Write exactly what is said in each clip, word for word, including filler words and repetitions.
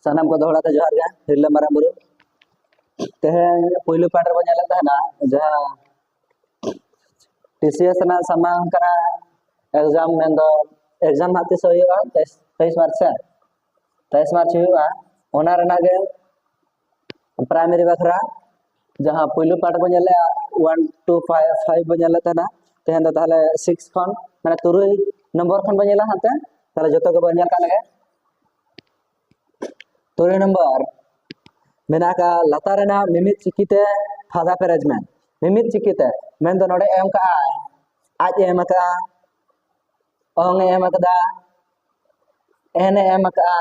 ᱥᱟᱱᱟᱢ ᱠᱚ ᱫᱚᱦᱲᱟ ᱛᱮ ᱡᱚᱦᱟᱨ ᱜᱮ, ᱛᱤᱨᱞᱟᱹ ᱢᱟᱨᱟᱝ ᱵᱩᱨᱩ᱾ ᱛᱮᱦᱮᱧ ᱯᱩᱭᱞᱩ ᱯᱟᱴ ᱨᱮᱵᱚᱱ ᱧᱮᱞᱮᱫ ᱛᱟᱦᱮᱱᱟ ᱡᱟᱦᱟᱸ ᱴᱤᱥᱤᱮᱥ ᱨᱮᱱᱟᱜ ᱥᱟᱢᱟᱝ ᱠᱟᱱᱟ ᱮᱠᱡᱟᱢ, ᱢᱮᱱᱫᱚ ᱮᱠᱡᱟᱢ ᱦᱟᱸᱜ ᱛᱤᱥ ᱦᱩᱭᱩᱜᱼᱟ? ᱛᱮᱭᱤᱥ ᱢᱟᱨᱪ ᱥᱮ, ᱛᱮᱭᱤᱥ ᱢᱟᱨᱪ ᱦᱩᱭᱩᱜᱼᱟ᱾ ᱚᱱᱟ ᱨᱮᱱᱟᱜ ᱜᱮ ᱯᱨᱟᱭᱢᱟᱨᱤ ᱵᱟᱠᱷᱨᱟ ᱡᱟᱦᱟᱸ ᱯᱩᱭᱞᱩ ᱯᱟᱴ ᱵᱚᱱ ᱧᱮᱞᱮᱜᱼᱟ, ᱚᱣᱟᱱ ᱴᱩ ᱯᱷᱟᱭᱤᱵᱷ ᱯᱷᱟᱭᱤᱵᱷ ᱵᱚᱱ ᱧᱮᱞᱮᱫ ᱛᱟᱦᱮᱱᱟ᱾ ᱛᱮᱦᱮᱧ ᱫᱚ ᱛᱟᱦᱚᱞᱮ ᱥᱤᱠᱥ ᱠᱷᱚᱱ, ᱢᱟᱱᱮ ᱛᱩᱨᱩᱭ ᱱᱚᱢᱵᱚᱨ ᱠᱷᱚᱱ ᱵᱚᱱ ᱧᱮᱞᱟ ᱦᱟᱱᱛᱮ᱾ ᱛᱟᱦᱚᱞᱮ ᱡᱚᱛᱚ ᱜᱮᱵᱚᱱ ᱧᱮᱞ ᱠᱟᱜ ᱞᱮᱜᱮ᱾ ᱛᱩᱨᱩᱭ ᱱᱚᱢᱵᱚᱨ ᱢᱮᱱᱟᱜ ᱟᱠᱟᱫ ᱞᱟᱛᱟᱨ ᱨᱮᱱᱟᱜ ᱢᱤᱢᱤᱫ ᱪᱤᱠᱤᱛᱮ ᱯᱷᱟᱫᱟ ᱯᱮᱨᱮᱡ ᱢᱮ᱾ ᱢᱤᱢᱤᱫ ᱪᱤᱠᱤᱛᱮ ᱢᱮᱱᱫᱚ ᱱᱚᱰᱮ ᱮᱢ ᱠᱟᱜᱼᱟᱭ, ᱟᱡ ᱮ ᱮᱢ ᱟᱠᱟᱫᱼᱟ, ᱚᱝ ᱮ ᱮᱢ ᱟᱠᱟᱫᱟ, ᱮᱱ ᱮ ᱮᱢ ᱟᱠᱟᱫᱼᱟ,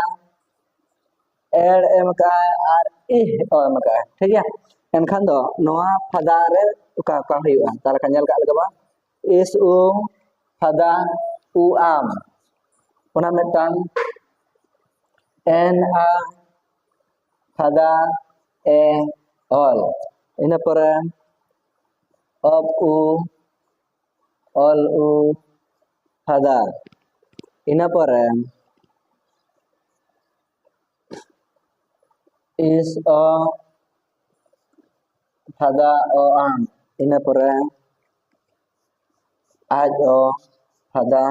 ᱮᱲ ᱮᱢ ᱟᱠᱟᱫᱼᱟ ᱟᱨ ᱤᱦ ᱚ ᱮᱢ ᱟᱠᱟᱫᱼᱟ᱾ ᱴᱷᱤᱠ ᱜᱮᱭᱟ, ᱮᱱᱠᱷᱟᱱ ᱫᱚ ᱱᱚᱣᱟ ᱯᱷᱟᱫᱟ ᱨᱮ ᱚᱠᱟ ᱚᱠᱟ ᱦᱩᱭᱩᱜᱼᱟ? ᱛᱟᱦᱚᱞᱮ ᱠᱷᱟᱱ ᱧᱮᱞ ᱠᱟᱜ ᱞᱮᱜᱮ ᱵᱚᱱ, ᱤᱥ ᱩ ᱯᱷᱟᱫᱟ ᱩ ᱟᱢ, ᱚᱱᱟ ᱢᱤᱫᱴᱟᱝ, ᱮᱱ ᱟ ᱯᱷᱟᱫᱟ ᱮ ᱚᱞ, ᱤᱱᱟᱹ ᱯᱚᱨᱮ ᱚᱯ ᱩ ᱚᱞ ᱩ ᱯᱷᱟᱫᱟ, ᱤᱱᱟᱹ ᱯᱚᱨᱮ ᱤᱥ ᱚ ᱯᱷᱟᱫᱟ ᱚ ᱟᱢ, ᱤᱱᱟᱹ ᱯᱚᱨᱮ ᱟᱡ ᱚ ᱯᱷᱟᱫᱟ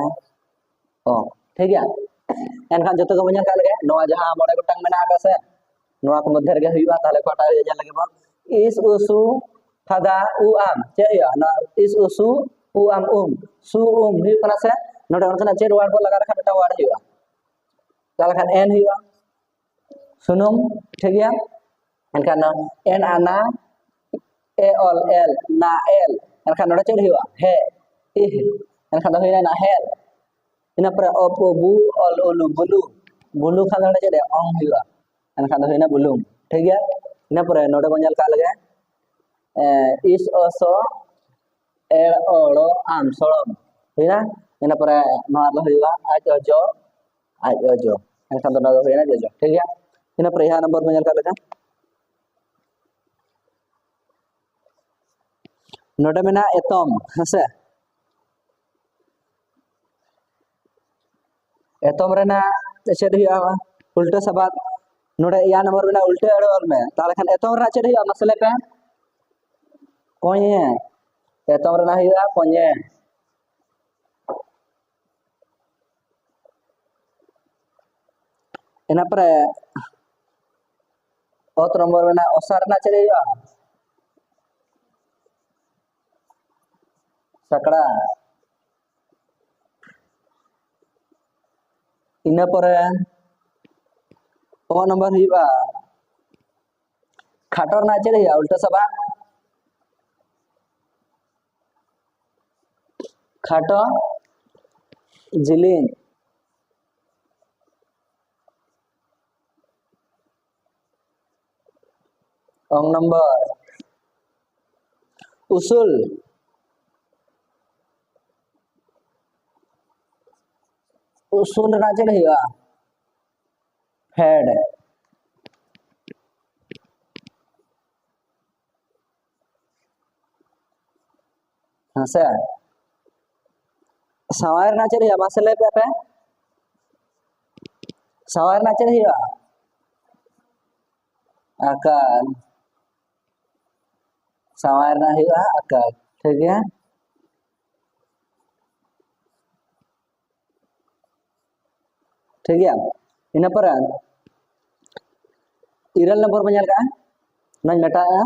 ᱚ᱾ ᱴᱷᱤᱠ ᱜᱮᱭᱟ, ᱮᱱᱠᱷᱟᱱ ᱡᱚᱛᱚ ᱜᱮᱵᱚᱱ ᱧᱮᱞ ᱠᱟᱜ ᱞᱮᱜᱮ, ᱱᱚᱣᱟ ᱡᱟᱦᱟᱸ ᱢᱚᱬᱮ ᱜᱚᱴᱟᱝ ᱢᱮᱱᱟᱜ ᱟᱠᱟᱫ ᱥᱮ, ᱱᱚᱣᱟ ᱠᱚ ᱢᱚᱫᱽᱫᱷᱮ ᱨᱮᱜᱮ ᱦᱩᱭᱩᱜᱼᱟ᱾ ᱛᱟᱦᱚᱞᱮ ᱚᱠᱟᱴᱟᱜ ᱦᱩᱭᱩᱜᱼᱟ? ᱧᱮᱞ ᱞᱮᱜᱮ ᱵᱚᱱ, ᱤᱥ ᱩᱥᱩ ᱯᱷᱟᱫᱟ ᱩ ᱟᱢ᱾ ᱪᱮᱫ ᱦᱩᱭᱩᱜᱼᱟ? ᱱᱚᱣᱟ ᱤᱥ ᱩᱥᱩ ᱩ ᱟᱢ ᱩᱢ, ᱥᱩ ᱩᱢ ᱦᱩᱭᱩᱜ ᱠᱟᱱᱟ ᱥᱮ? ᱱᱚᱰᱮ ᱚᱱᱠᱟᱱᱟᱜ ᱪᱮᱫ ᱣᱟᱨᱰ ᱵᱚᱱ ᱞᱟᱜᱟᱣ ᱞᱮᱠᱷᱟᱱ ᱢᱤᱫᱴᱟᱝ ᱣᱟᱨᱰ ᱦᱩᱭᱩᱜᱼᱟ? ᱛᱟᱦᱚᱞᱮ ᱠᱷᱟᱱ ᱮᱱ ᱦᱩᱭᱩᱜᱼᱟ, ᱥᱩᱱᱩᱢ᱾ ᱴᱷᱤᱠ ᱜᱮᱭᱟ, ᱮᱱᱠᱷᱟᱱ ᱮᱱ ᱟᱱᱟ, ᱮ ᱚᱞ ᱮᱞ, ᱱᱟ ᱮᱞ, ᱮᱱᱠᱷᱟᱱ ᱱᱚᱰᱮ ᱪᱮᱫ ᱦᱩᱭᱩᱜᱼᱟ? ᱦᱮ, ᱤᱦ, ᱮᱱᱠᱷᱟᱱ ᱫᱚ ᱦᱩᱭᱱᱟ ᱱᱟᱦᱮᱞ᱾ ᱤᱱᱟᱹ ᱯᱚᱨᱮ ᱚ ᱯᱚ ᱵᱩ ᱚᱞ ᱩᱞᱩ ᱵᱩᱞᱩ, ᱵᱩᱞᱩ ᱠᱷᱟᱱ ᱫᱚ ᱱᱚᱰᱮ ᱪᱮᱫ ᱚᱝ ᱦᱩᱭᱩᱜᱼᱟ, ᱮᱱᱠᱷᱟᱱ ᱫᱚ ᱦᱩᱭᱱᱟ ᱵᱩᱞᱩᱝ᱾ ᱴᱷᱤᱠ ᱜᱮᱭᱟ, ᱤᱱᱟᱹ ᱯᱚᱨᱮ ᱱᱚᱰᱮ ᱵᱚᱱ ᱧᱮᱞ ᱠᱟᱜ ᱞᱮᱜᱮ, ᱮ, ᱤᱥ ᱚ ᱥᱚ ᱮᱲ ᱚᱲᱚ ᱟᱢ, ᱥᱚᱲᱚᱢ᱾ ᱦᱩᱭᱱᱟ? ᱤᱱᱟᱹ ᱯᱚᱨᱮ ᱱᱚᱣᱟ ᱫᱚ ᱦᱩᱭᱩᱜᱼᱟ ᱟᱡ ᱚᱡᱚ, ᱟᱡ ᱚᱡᱚ᱾ ᱮᱱᱠᱷᱟᱱ ᱫᱚ ᱱᱚᱣᱟ ᱫᱚ ᱦᱩᱭᱱᱟ ᱡᱚᱡᱚ᱾ ᱴᱷᱤᱠ ᱜᱮᱭᱟ? ᱤᱱᱟᱹ ᱯᱚᱨᱮ ᱮᱦᱟ ᱱᱚᱢᱵᱚᱨ ᱵᱚᱱ ᱧᱮᱞ ᱠᱟᱜ ᱞᱮᱠᱟ, ᱱᱚᱰᱮ ᱢᱮᱱᱟᱜᱼᱟ ᱮᱛᱚᱢ, ᱦᱮᱸᱥᱮ? ᱮᱛᱚᱢ ᱨᱮᱱᱟᱜ ᱪᱮᱫ ᱦᱩᱭᱩᱜᱼᱟ? ᱩᱞᱴᱟᱹ ᱥᱟᱵᱟᱫ ᱱᱚᱰᱮ ᱮᱭᱟᱭ ᱱᱚᱢᱵᱚᱨ ᱢᱮᱱᱟᱜᱼᱟ, ᱩᱞᱴᱟᱹ ᱟᱹᱲᱟᱹ ᱚᱞ ᱢᱮ᱾ ᱛᱟᱦᱚᱞᱮ ᱠᱷᱟᱱ ᱮᱛᱚᱢ ᱨᱮᱱᱟᱜ ᱪᱮᱫ ᱦᱩᱭᱩᱜᱼᱟ, ᱢᱟᱥᱮ ᱞᱟᱹᱭ ᱯᱮ? ᱠᱚᱧᱮ᱾ ᱮᱛᱚᱢ ᱨᱮᱱᱟᱜ ᱦᱩᱭᱩᱜᱼᱟ ᱠᱚᱧᱮ᱾ ᱤᱱᱟᱹ ᱯᱚᱨᱮ ᱚᱛ ᱱᱚᱢᱵᱚᱨ ᱢᱮᱱᱟᱜᱼᱟ, ᱚᱥᱟᱨ ᱨᱮᱱᱟᱜ ᱪᱮᱫ ᱦᱩᱭᱩᱜᱼᱟ? ᱥᱟᱠᱲᱟ᱾ ᱤᱱᱟᱹ ᱯᱚᱨᱮ ᱚ ᱱᱚᱢᱵᱚᱨ ᱦᱩᱭᱩᱜᱼᱟ, ᱠᱷᱟᱴᱚ ᱨᱮᱱᱟᱜ ᱪᱮᱫ ᱦᱩᱭᱩᱜᱼᱟ? ᱩᱞᱴᱟᱹ ᱥᱟᱵᱟᱜ᱾ ᱠᱷᱟᱴᱚ, ᱡᱤᱞᱤᱧ᱾ ᱚᱝ ᱱᱚᱢᱵᱚᱨ ᱩᱥᱩᱞ᱾ ᱩᱥᱩᱞ ᱨᱮᱱᱟᱜ ᱪᱮᱫ ᱦᱩᱭᱩᱜᱼᱟ? ᱯᱷᱮᱰ᱾ ᱦᱮᱸ ᱥᱮ? ᱥᱟᱶᱟᱭ ᱨᱮᱱᱟᱜ ᱪᱮᱫ ᱦᱩᱭᱩᱜᱼᱟ? ᱢᱟᱥᱮ ᱞᱟᱹᱭ ᱯᱮ ᱟᱯᱮ᱾ ᱥᱟᱶᱟᱭ ᱨᱮᱱᱟᱜ ᱪᱮᱫ ᱦᱩᱭᱩᱜᱼᱟ? ᱟᱠᱟᱞ᱾ ᱥᱟᱶᱟᱭ ᱨᱮᱱᱟᱜ ᱦᱩᱭᱩᱜᱼᱟ ᱟᱠᱟᱞ᱾ ᱴᱷᱤᱠ ᱜᱮᱭᱟ? ᱴᱷᱤᱠ ᱜᱮᱭᱟ? ᱤᱱᱟᱹ ᱯᱚᱨᱮ ᱤᱨᱟᱹᱞ ᱱᱚᱢᱵᱚᱨ ᱵᱚᱱ ᱧᱮᱞ ᱠᱟᱜᱼᱟ, ᱚᱱᱟᱧ ᱢᱮᱴᱟᱜᱼᱟ᱾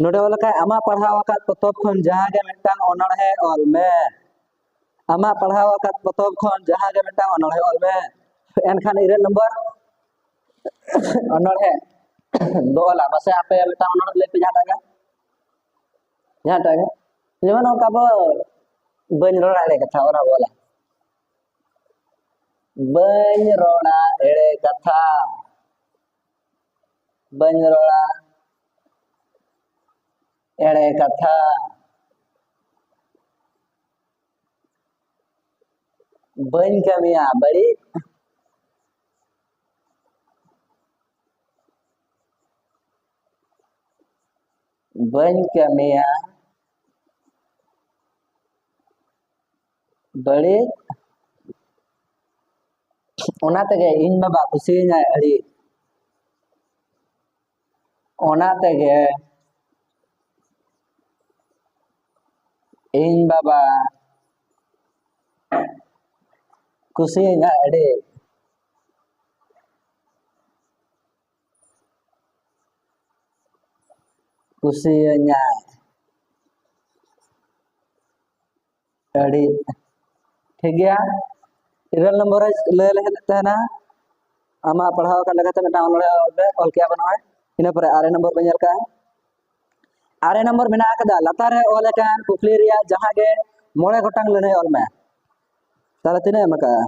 ᱱᱚᱰᱮ ᱚᱞ ᱟᱠᱟᱫ, ᱟᱢᱟᱜ ᱯᱟᱲᱦᱟᱣ ᱟᱠᱟᱫ ᱯᱚᱛᱚᱵ ᱠᱷᱚᱱ ᱡᱟᱦᱟᱸ ᱜᱮ ᱢᱤᱫᱴᱟᱝ ᱚᱱᱚᱬᱦᱮ ᱚᱞ ᱢᱮ᱾ ᱟᱢᱟᱜ ᱯᱟᱲᱦᱟᱣ ᱟᱠᱟᱫ ᱯᱚᱛᱚᱵ ᱠᱷᱚᱱ ᱡᱟᱦᱟᱸ ᱜᱮ ᱢᱤᱫᱴᱟᱝ ᱚᱱᱚᱬᱦᱮ ᱚᱞ ᱢᱮ᱾ ᱮᱱᱠᱷᱟᱱ ᱤᱨᱟᱹᱞ ᱱᱚᱢᱵᱚᱨ ᱚᱱᱚᱬᱦᱮ ᱫᱚ ᱚᱞᱟ᱾ ᱢᱟᱥᱮ ᱟᱯᱮ ᱢᱤᱫᱴᱟᱝ ᱚᱱᱚᱬᱦᱮ ᱞᱟᱹᱭ ᱯᱮ, ᱡᱟᱦᱟᱸᱴᱟᱜ ᱜᱮ, ᱡᱟᱦᱟᱸᱴᱟᱜ ᱜᱮ᱾ ᱡᱮᱢᱚᱱ ᱚᱱᱠᱟ ᱵᱚ, ᱵᱟᱹᱧ ᱨᱚᱲᱟ ᱮᱲᱮ ᱠᱟᱛᱷᱟ, ᱚᱱᱟ ᱵᱚ ᱚᱞᱟ᱾ ᱵᱟᱹᱧ ᱨᱚᱲᱟ ᱮᱲᱮ ᱠᱟᱛᱷᱟ᱾ ᱵᱟᱹᱧ ᱨᱚᱲᱟ ᱮᱲᱮ ᱠᱟᱛᱷᱟ᱾ ᱵᱟᱹᱧ ᱠᱟᱹᱢᱤᱭᱟ ᱵᱟᱹᱲᱤᱡ, ᱵᱟᱹᱧ ᱠᱟᱹᱢᱤᱭᱟ ᱵᱟᱹᱲᱤᱡ, ᱚᱱᱟ ᱛᱮᱜᱮ ᱤᱧ ᱵᱟᱵᱟ ᱠᱩᱥᱤᱭᱟᱹᱧᱟᱭ ᱟᱹᱰᱤ᱾ ᱚᱱᱟ ᱛᱮᱜᱮ ᱤᱧ ᱵᱟᱵᱟ ᱠᱩᱥᱤᱭᱟᱹᱧᱟᱭ ᱟᱹᱰᱤ᱾ ᱠᱩᱥᱤᱭᱟᱹᱧᱟᱭ ᱟᱹᱰᱤ᱾ ᱴᱷᱤᱠ ᱜᱮᱭᱟ, ᱤᱨᱟᱹᱞ ᱱᱚᱢᱵᱚᱨ ᱨᱮ ᱞᱟᱹᱭ ᱞᱮᱫ ᱛᱟᱦᱮᱱᱟ, ᱟᱢᱟᱜ ᱯᱟᱲᱦᱟᱣ ᱟᱠᱟᱫ ᱞᱮᱠᱟᱛᱮ ᱢᱤᱫᱴᱟᱝ ᱚᱱᱚᱬᱦᱮ ᱚᱞ ᱯᱮ, ᱚᱞ ᱠᱮᱜᱼᱟ ᱵᱚᱱ ᱱᱚᱜᱼᱚᱭ᱾ ᱤᱱᱟᱹ ᱯᱚᱨᱮ ᱟᱨᱮ ᱱᱚᱢᱵᱚᱨ ᱵᱚᱱ ᱧᱮᱞ ᱠᱟᱜᱼᱟ᱾ ᱟᱨᱮ ᱱᱚᱢᱵᱚᱨ ᱢᱮᱱᱟᱜ ᱟᱠᱟᱫᱟ, ᱞᱟᱛᱟᱨ ᱨᱮ ᱚᱞ ᱟᱠᱟᱱ ᱠᱩᱠᱞᱤ ᱨᱮᱭᱟᱜ ᱡᱟᱦᱟᱸ ᱜᱮ ᱢᱚᱬᱮ ᱜᱚᱴᱟᱝ ᱞᱟᱹᱱᱟᱹᱭ ᱚᱞ ᱢᱮ᱾ ᱛᱟᱦᱞᱮ ᱛᱤᱱᱟᱹᱜ ᱮᱢ ᱟᱠᱟᱫᱼᱟ?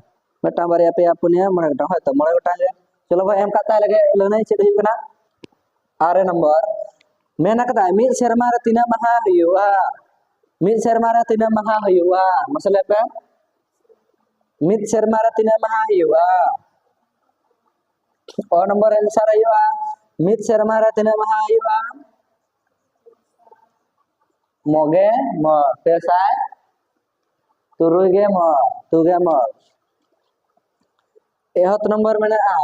ᱢᱤᱫᱴᱟᱝ, ᱵᱟᱨᱭᱟ, ᱯᱮᱭᱟ, ᱯᱩᱱᱭᱟ, ᱢᱚᱬᱮ ᱜᱚᱴᱟᱝ, ᱦᱳᱭᱛᱚ ᱢᱚᱬᱮ ᱜᱚᱴᱟᱝ ᱜᱮ᱾ ᱪᱚᱞᱚ ᱵᱷᱟᱭ, ᱮᱢ ᱠᱟᱜ ᱛᱟᱭ ᱞᱮᱜᱮ ᱞᱟᱹᱱᱟᱹᱭ ᱪᱮᱫ ᱦᱩᱭᱩᱜ ᱠᱟᱱᱟ? ᱟᱨᱮ ᱱᱚᱢᱵᱚᱨ ᱢᱮᱱ ᱟᱠᱟᱫᱟᱭ, ᱢᱤᱫ ᱥᱮᱨᱢᱟ ᱨᱮ ᱛᱤᱱᱟᱹᱜ ᱢᱟᱦᱟ ᱦᱩᱭᱩᱜᱼᱟ? ᱢᱤᱫ ᱥᱮᱨᱢᱟ ᱨᱮ ᱛᱤᱱᱟᱹᱜ ᱢᱟᱦᱟ ᱦᱩᱭᱩᱜᱼᱟ? ᱢᱟᱥᱮ ᱞᱟᱹᱭ ᱯᱮ, ᱢᱤᱫ ᱥᱮᱨᱢᱟ ᱨᱮ ᱛᱤᱱᱟᱹᱜ ᱢᱟᱦᱟ ᱦᱩᱭᱩᱜᱼᱟ? ᱚ ᱱᱚᱢᱵᱚᱨ ᱮᱱᱥᱟᱨ ᱦᱩᱭᱩᱜᱼᱟ, ᱢᱤᱫ ᱥᱮᱨᱢᱟ ᱨᱮ ᱛᱤᱱᱟᱹᱜ ᱢᱟᱦᱟ ᱦᱩᱭᱩᱜᱼᱟ? ᱢᱚᱜᱮ ᱢᱚ, ᱯᱮ ᱥᱟᱭ ᱛᱩᱨᱩᱭ ᱜᱮ ᱢᱚ, ᱛᱩ ᱜᱮ ᱢᱚ᱾ ᱮᱦᱚᱛ ᱱᱚᱢᱵᱚᱨ ᱢᱮᱱᱟᱜᱼᱟ,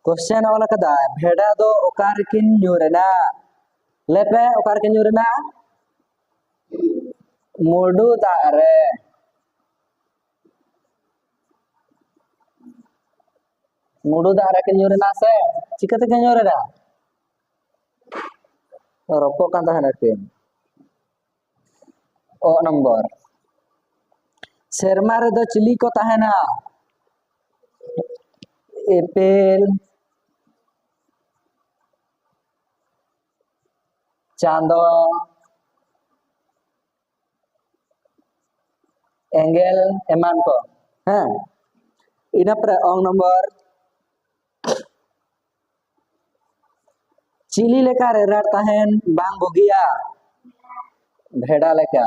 ᱠᱚᱥᱪᱮᱱ ᱚᱞ ᱟᱠᱟᱫᱟᱭ, ᱵᱷᱮᱰᱟ ᱫᱚ ᱚᱠᱟ ᱨᱮᱠᱤᱱ ᱧᱩᱨ ᱮᱱᱟ? ᱞᱟᱹᱭ ᱯᱮ, ᱚᱠᱟ ᱨᱮᱠᱤᱱ ᱧᱩᱨ ᱮᱱᱟ? ᱢᱩᱰᱩ ᱫᱟᱜ ᱨᱮ᱾ ᱢᱩᱰᱩ ᱫᱟᱜ ᱨᱮᱠᱤᱱ ᱧᱩᱨ ᱮᱱᱟ ᱥᱮ ᱪᱤᱠᱟᱹ ᱛᱮᱠᱤᱱ ᱧᱩᱨ ᱮᱱᱟ? ᱨᱚᱯᱚᱜ ᱠᱟᱱ ᱛᱟᱦᱮᱱᱟ ᱠᱤᱱ᱾ ᱚ ᱱᱚᱢᱵᱚᱨ, ᱥᱮᱨᱢᱟ ᱨᱮᱫᱚ ᱪᱤᱞᱤ ᱠᱚ ᱛᱟᱦᱮᱱᱟ? ᱤᱯᱤᱞ, ᱪᱟᱸᱫᱚ, ᱮᱸᱜᱮᱞ ᱮᱢᱟᱱ ᱠᱚ᱾ ᱦᱮᱸ, ᱤᱱᱟᱹ ᱯᱚᱨᱮ ᱚᱝ ᱱᱚᱢᱵᱚᱨ, ᱪᱤᱞᱤ ᱞᱮᱠᱟ ᱨᱮᱨᱟᱲ ᱛᱟᱦᱮᱱ ᱵᱟᱝ ᱵᱩᱜᱤᱭᱟ? ᱵᱷᱮᱰᱟ ᱞᱮᱠᱟ᱾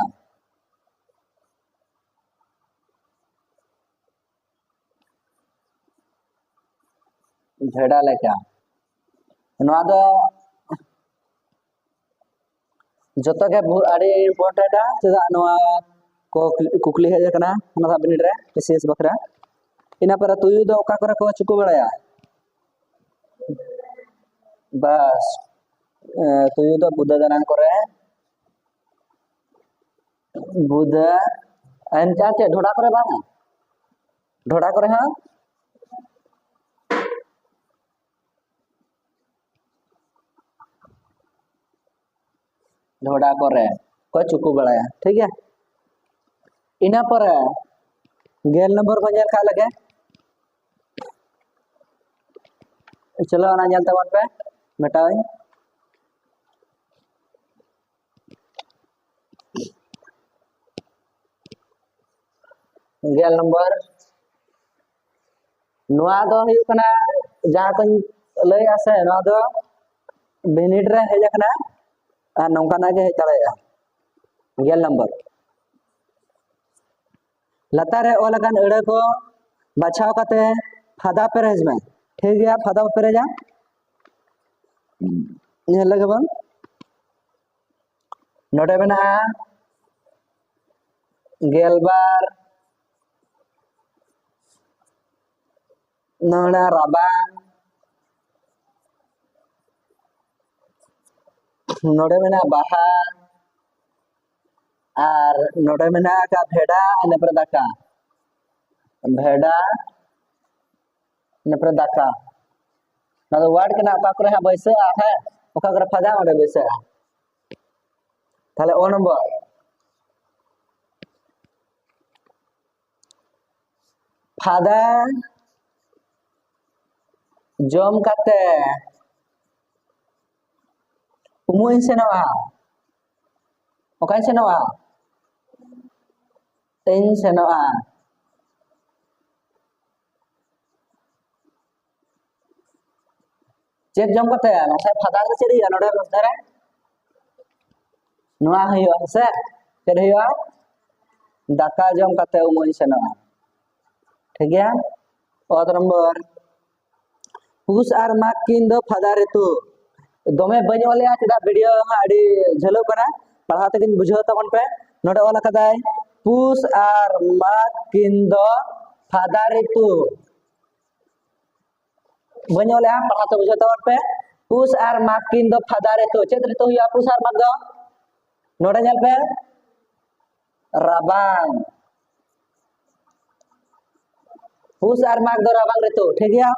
ᱵᱷᱮᱰᱟ ᱞᱮᱠᱟ᱾ ᱱᱚᱣᱟ ᱫᱚ ᱡᱚᱛᱚ ᱜᱮ ᱵᱚᱦᱩ-, ᱟᱹᱰᱤ important ᱟ᱾ ᱪᱮᱫᱟᱜ ᱱᱚᱣᱟ ᱠᱚ ᱠᱩᱠᱞᱤ ᱦᱮᱡ ᱟᱠᱟᱱᱟ ᱚᱱᱟ ᱵᱤᱱᱤᱰ ᱨᱮ, ᱯᱤ ᱥᱤ ᱮᱥ ᱵᱟᱠᱷᱨᱟ᱾ ᱤᱱᱟᱹ ᱯᱚᱨᱮ ᱛᱩᱭᱩ ᱫᱚ ᱚᱠᱟ ᱠᱚᱨᱮ ᱠᱚ ᱪᱩᱠᱩ ᱵᱟᱲᱟᱭᱟ? ᱵᱟᱥ, ᱮ, ᱛᱩᱭᱩ ᱫᱚ ᱵᱩᱫᱟᱹ ᱫᱟᱱᱟᱝ ᱠᱚᱨᱮ, ᱵᱩᱫᱟᱹ, ᱮᱱᱠᱟ ᱪᱮᱫ ᱰᱷᱚᱰᱟ ᱠᱚᱨᱮ ᱵᱟᱝ? ᱰᱷᱚᱰᱟ ᱠᱚᱨᱮ ᱦᱚᱸ? ᱰᱷᱚᱰᱟ ᱠᱚᱨᱮ ᱠᱚ ᱪᱩᱠᱩ ᱵᱟᱲᱟᱭᱟ, ᱴᱷᱤᱠ ᱜᱮᱭᱟ᱾ ᱤᱱᱟᱹ ᱯᱚᱨᱮ ᱜᱮᱞ ᱱᱚᱢᱵᱚᱨ ᱵᱚᱱ ᱧᱮᱞ ᱠᱟᱜ ᱞᱮᱜᱮ᱾ ᱪᱚᱞᱚ, ᱚᱱᱟ ᱧᱮᱞ ᱛᱟᱵᱚᱱ ᱯᱮ, ᱢᱮᱴᱟᱣᱟᱹᱧ᱾ ᱜᱮᱞ ᱱᱚᱢᱵᱚᱨ, ᱱᱚᱣᱟ ᱫᱚ ᱦᱩᱭᱩᱜ ᱠᱟᱱᱟ ᱡᱟᱦᱟᱸ ᱠᱚᱧ ᱞᱟᱹᱭᱮᱜᱼᱟ ᱥᱮ, ᱱᱚᱣᱟ ᱫᱚ ᱵᱤᱱᱤᱰ ᱨᱮ ᱦᱮᱡ ᱟᱠᱟᱱᱟ ᱟᱨ ᱱᱚᱝᱠᱟᱱᱟᱜ ᱜᱮ ᱦᱮᱡ ᱫᱟᱲᱮᱭᱟᱜᱼᱟ᱾ ᱜᱮᱞ ᱱᱚᱢᱵᱚᱨ, ᱞᱟᱛᱟᱨ ᱨᱮ ᱚᱞ ᱟᱠᱟᱱ ᱟᱹᱲᱟᱹ ᱠᱚ ᱵᱟᱪᱷᱟᱣ ᱠᱟᱛᱮ ᱯᱷᱟᱫᱟ ᱯᱮᱨᱮᱡ ᱢᱮ᱾ ᱴᱷᱤᱠ ᱜᱮᱭᱟ, ᱯᱷᱟᱫᱟ ᱯᱮᱨᱮᱡᱟ᱾ ᱧᱮᱞ ᱞᱮᱜᱮ ᱵᱚᱱ᱾ ᱱᱚᱰᱮ ᱢᱮᱱᱟᱜᱼᱟ ᱜᱮᱞᱵᱟᱨ, ᱱᱚᱰᱮ ᱨᱟᱵᱟᱝ, ᱱᱚᱰᱮ ᱢᱮᱱᱟᱜᱼᱟ ᱵᱟᱦᱟ, ᱟᱨ ᱱᱚᱰᱮ ᱢᱮᱱᱟᱜ ᱟᱠᱟᱫ ᱵᱷᱮᱰᱟ, ᱤᱱᱟᱹ ᱯᱚᱨᱮ ᱫᱟᱠᱟ, ᱵᱷᱮᱰᱟ, ᱤᱱᱟᱹ ᱯᱚᱨᱮ ᱫᱟᱠᱟ᱾ ᱚᱱᱟ ᱫᱚ ᱣᱟᱨᱰ ᱠᱟᱱᱟ, ᱚᱠᱟ ᱠᱚᱨᱮ ᱦᱟᱸᱜ ᱵᱟᱹᱭᱥᱟᱹᱜᱼᱟ, ᱦᱮᱸ, ᱚᱠᱟ ᱠᱚᱨᱮ ᱯᱷᱟᱫᱟ, ᱚᱸᱰᱮ ᱵᱟᱹᱭᱥᱟᱹᱜᱼᱟ᱾ ᱛᱟᱦᱞᱮ ᱚ ᱱᱚᱢᱵᱚᱨ, ᱯᱷᱟᱫᱟ ᱡᱚᱢ ᱠᱟᱛᱮ ᱩᱢᱩᱜ ᱤᱧ ᱥᱮᱱᱚᱜᱼᱟ᱾ ᱚᱠᱟᱧ ᱥᱮᱱᱚᱜᱼᱟ? ᱤᱧ ᱥᱮᱱᱚᱜᱼᱟ᱾ ᱪᱮᱫ ᱡᱚᱢ ᱠᱟᱛᱮ? ᱱᱚᱛᱮ ᱯᱷᱟᱫᱟ ᱨᱮ ᱪᱮᱫ ᱦᱩᱭᱩᱜᱼᱟ? ᱱᱚᱰᱮ ᱢᱚᱫᱽᱫᱷᱮ ᱨᱮ ᱱᱚᱣᱟ ᱦᱩᱭᱩᱜᱼᱟ, ᱦᱮᱸ ᱥᱮ? ᱪᱮᱫ ᱦᱩᱭᱩᱜᱼᱟ? ᱫᱟᱠᱟ ᱡᱚᱢ ᱠᱟᱛᱮ ᱩᱢᱩᱜ ᱤᱧ ᱥᱮᱱᱚᱜᱼᱟ᱾ ᱴᱷᱤᱠ ᱜᱮᱭᱟ? ᱚᱛ ᱱᱚᱢᱵᱚᱨ, ᱯᱩᱥ ᱟᱨ ᱢᱟᱜᱽ ᱠᱤᱱ ᱫᱚ ᱯᱷᱟᱫᱟ ᱨᱤᱛᱩ᱾ ᱫᱚᱢᱮ ᱵᱟᱹᱧ ᱚᱞᱮᱜᱼᱟ, ᱪᱮᱫᱟᱜ ᱵᱷᱤᱰᱤᱭᱳ ᱦᱟᱸᱜ ᱟᱹᱰᱤ ᱡᱷᱟᱹᱞᱚᱜ ᱠᱟᱱᱟ, ᱯᱟᱲᱦᱟᱣ ᱛᱮᱜᱮᱧ ᱵᱩᱡᱷᱟᱹᱣ ᱛᱟᱵᱚᱱ ᱯᱮ᱾ ᱱᱚᱰᱮ ᱚᱞ ᱟᱠᱟᱫᱟᱭ, ᱯᱩᱥ ᱟᱨ ᱢᱟᱜᱽ ᱠᱤᱱ ᱫᱚ ᱯᱷᱟᱫᱟ ᱨᱤᱛᱩ᱾ ᱵᱟᱹᱧ ᱚᱞᱮᱜᱼᱟ, ᱯᱟᱲᱦᱟᱣ ᱛᱮ ᱵᱩᱡᱷᱟᱹᱣ ᱛᱟᱵᱚᱱ ᱯᱮ᱾ ᱯᱩᱥ ᱟᱨ ᱢᱟᱜᱽ ᱠᱤᱱ ᱫᱚ ᱯᱷᱟᱫᱟ ᱨᱤᱛᱩ᱾ ᱪᱮᱫ ᱨᱤᱛᱩ ᱦᱩᱭᱩᱜᱼᱟ ᱯᱩᱥ ᱟᱨ ᱢᱟᱜᱽ ᱫᱚ? ᱱᱚᱰᱮ ᱧᱮᱞ ᱯᱮ, ᱨᱟᱵᱟᱝ᱾ ᱯᱩᱥ ᱟᱨ ᱢᱟᱜᱽ ᱫᱚ ᱨᱟᱵᱟᱝ ᱨᱤᱛᱩ, ᱴᱷᱤᱠ ᱜᱮᱭᱟ᱾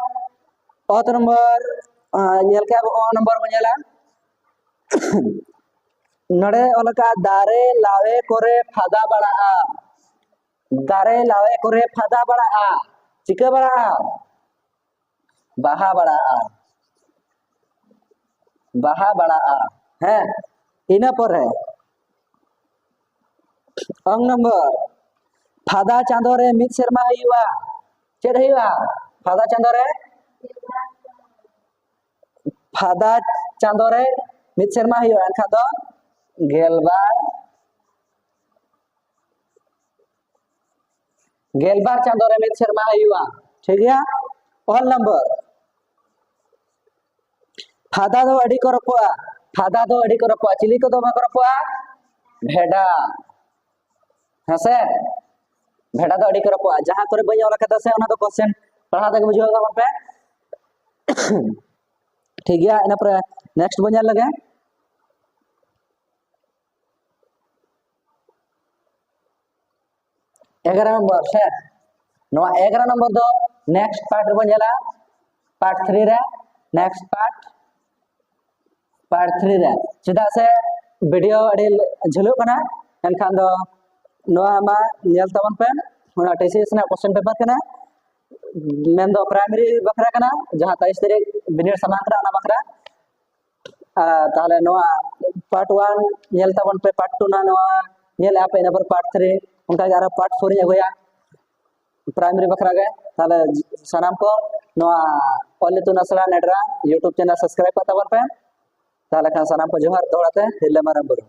ᱚᱛ ᱱᱚᱢᱵᱚᱨ, ᱟᱸ, ᱧᱮᱞ ᱠᱮᱜᱼᱟ ᱵᱚ, ᱚ ᱱᱚᱢᱵᱚᱨ ᱵᱚᱱ ᱧᱮᱞᱟ᱾ ᱱᱚᱰᱮ ᱚᱞ ᱟᱠᱟᱫ, ᱫᱟᱨᱮ ᱞᱟᱣᱮ ᱠᱚᱨᱮ ᱯᱷᱟᱫᱟ ᱵᱟᱲᱟᱜᱼᱟ᱾ ᱫᱟᱨᱮ ᱞᱟᱣᱮ ᱠᱚᱨᱮ ᱯᱷᱟᱫᱟ ᱵᱟᱲᱟᱜᱼᱟ᱾ ᱪᱤᱠᱟᱹ ᱵᱟᱲᱟᱜᱼᱟ? ᱵᱟᱦᱟ ᱵᱟᱲᱟᱜᱼᱟ᱾ ᱵᱟᱦᱟ ᱵᱟᱲᱟᱜᱼᱟ᱾ ᱦᱮᱸ, ᱤᱱᱟᱹ ᱯᱚᱨᱮ ᱚᱝ ᱱᱚᱢᱵᱚᱨ, ᱯᱷᱟᱫᱟ ᱪᱟᱸᱫᱳ ᱨᱮ ᱢᱤᱫ ᱥᱮᱨᱢᱟ ᱦᱩᱭᱩᱜᱼᱟ᱾ ᱪᱮᱫ ᱦᱩᱭᱩᱜᱼᱟ ᱯᱷᱟᱫᱟ ᱪᱟᱸᱫᱳ ᱨᱮ? ᱯᱷᱟᱫᱟ ᱪᱟᱸᱫᱳ ᱨᱮ ᱢᱤᱫ ᱥᱮᱨᱢᱟ ᱦᱩᱭᱩᱜᱼᱟ, ᱮᱱᱠᱷᱟᱱ ᱫᱚ ᱜᱮᱞᱵᱟᱨ, ᱜᱮᱞᱵᱟᱨ ᱪᱟᱸᱫᱳ ᱨᱮ ᱢᱤᱫ ᱥᱮᱨᱢᱟ ᱦᱩᱭᱩᱜᱼᱟ᱾ ᱴᱷᱤᱠ ᱜᱮᱭᱟ, ᱚᱞ ᱱᱚᱢᱵᱚᱨ, ᱯᱷᱟᱫᱟ ᱫᱚ ᱟᱹᱰᱤ ᱠᱚ ᱨᱚᱯᱚᱜᱼᱟ᱾ ᱯᱷᱟᱫᱟ ᱫᱚ ᱟᱹᱰᱤ ᱠᱚ ᱨᱚᱯᱚᱜᱼᱟ᱾ ᱪᱤᱞᱤ ᱠᱚ ᱫᱚᱢᱮ ᱠᱚ ᱨᱚᱯᱚᱜᱼᱟ? ᱵᱷᱮᱰᱟ᱾ ᱦᱮᱸᱥᱮ, ᱵᱷᱮᱰᱟ ᱫᱚ ᱟᱹᱰᱤ ᱠᱚ ᱨᱚᱯᱚᱜᱼᱟ᱾ ᱡᱟᱦᱟᱸ ᱠᱚᱨᱮ ᱵᱟᱹᱧ ᱚᱞ ᱟᱠᱟᱫᱟ ᱥᱮ, ᱚᱱᱟ ᱫᱚ ᱠᱚᱥᱪᱮᱱ ᱯᱟᱲᱦᱟᱣ ᱛᱮᱜᱮ ᱵᱩᱡᱷᱟᱹᱣ ᱛᱟᱵᱚᱱ ᱯᱮ᱾ ᱴᱷᱤᱠ ᱜᱮᱭᱟ, ᱤᱱᱟᱹ ᱯᱚᱨᱮ ᱱᱮᱠᱥᱴ ᱵᱚᱱ ᱧᱮᱞ ᱞᱮᱜᱮ᱾ ᱮᱜᱟᱨᱚ ᱱᱚᱢᱵᱚᱨ ᱥᱮ, ᱱᱚᱣᱟ ᱮᱜᱟᱨᱚ ᱱᱚᱢᱵᱚᱨ ᱫᱚ ᱱᱮᱠᱥᱴ ᱯᱟᱨᱴ ᱨᱮᱵᱚᱱ ᱧᱮᱞᱟ, ᱯᱟᱨᱴ ᱛᱷᱨᱤ ᱨᱮ, ᱱᱮᱠᱥᱴ ᱯᱟᱨᱴ, ᱯᱟᱨᱴ ᱛᱷᱨᱤ ᱨᱮ᱾ ᱪᱮᱫᱟᱜ ᱥᱮ ᱵᱷᱤᱰᱤᱭᱳ ᱟᱹᱰᱤ ᱡᱷᱟᱹᱞᱚᱜ ᱠᱟᱱᱟ, ᱮᱱᱠᱷᱟᱱ ᱫᱚ ᱱᱚᱣᱟ ᱢᱟ ᱧᱮᱞ ᱛᱟᱵᱚᱱ ᱯᱮ᱾ ᱚᱱᱟ ᱴᱤ ᱥᱤ ᱮᱥ ᱨᱮᱱᱟᱜ ᱠᱚᱥᱪᱮᱱ ᱯᱮᱯᱟᱨ ᱠᱟᱱᱟ, ᱢᱮᱱᱫᱚ ᱯᱨᱟᱭᱢᱟᱨᱤ ᱵᱟᱠᱷᱨᱟ ᱠᱟᱱᱟ, ᱡᱟᱦᱟᱸ ᱛᱮᱭᱤᱥ ᱛᱟᱹᱨᱤᱠᱷ ᱵᱤᱱᱤᱰ ᱥᱟᱢᱟᱝ ᱠᱟᱱᱟ, ᱚᱱᱟ ᱵᱟᱠᱷᱨᱟ᱾ ᱟᱨ ᱛᱟᱦᱚᱞᱮ ᱱᱚᱣᱟ ᱯᱟᱨᱴ ᱳᱣᱟᱱ ᱧᱮᱞ ᱛᱟᱵᱚᱱ ᱯᱮ, ᱯᱟᱨᱴ ᱴᱩ ᱱᱟᱜ ᱱᱚᱣᱟ ᱧᱮᱞᱮᱫᱼᱟ ᱯᱮ, ᱤᱱᱟᱹ ᱯᱚᱨ ᱯᱟᱨᱴ ᱛᱷᱨᱤ, ᱚᱱᱠᱟᱜᱮ ᱟᱨᱚ ᱯᱟᱨᱴ ᱯᱷᱳᱨ ᱤᱧ ᱟᱹᱜᱩᱭᱟ ᱯᱨᱟᱭᱢᱟᱨᱤ ᱵᱟᱠᱷᱨᱟ ᱜᱮ᱾ ᱛᱟᱦᱚᱞᱮ ᱥᱟᱱᱟᱢ ᱠᱚ ᱱᱚᱣᱟ ᱚᱞ ᱤᱛᱩᱱ ᱟᱥᱲᱟ ᱱᱮᱰᱨᱟ ᱭᱩᱴᱩᱵᱽ ᱪᱮᱱᱮᱞ ᱥᱟᱵᱥᱠᱨᱟᱭᱤᱵ ᱠᱟᱜ ᱛᱟᱵᱚᱱ ᱯᱮ᱾ ᱛᱟᱦᱚᱞᱮ ᱠᱷᱟᱱ ᱥᱟᱱᱟᱢ ᱠᱚ ᱡᱚᱦᱟᱨ, ᱫᱚᱦᱲᱟ ᱛᱮ ᱦᱤᱨᱞᱟᱹ ᱢᱟᱨᱟᱝ ᱵᱩᱨᱩ᱾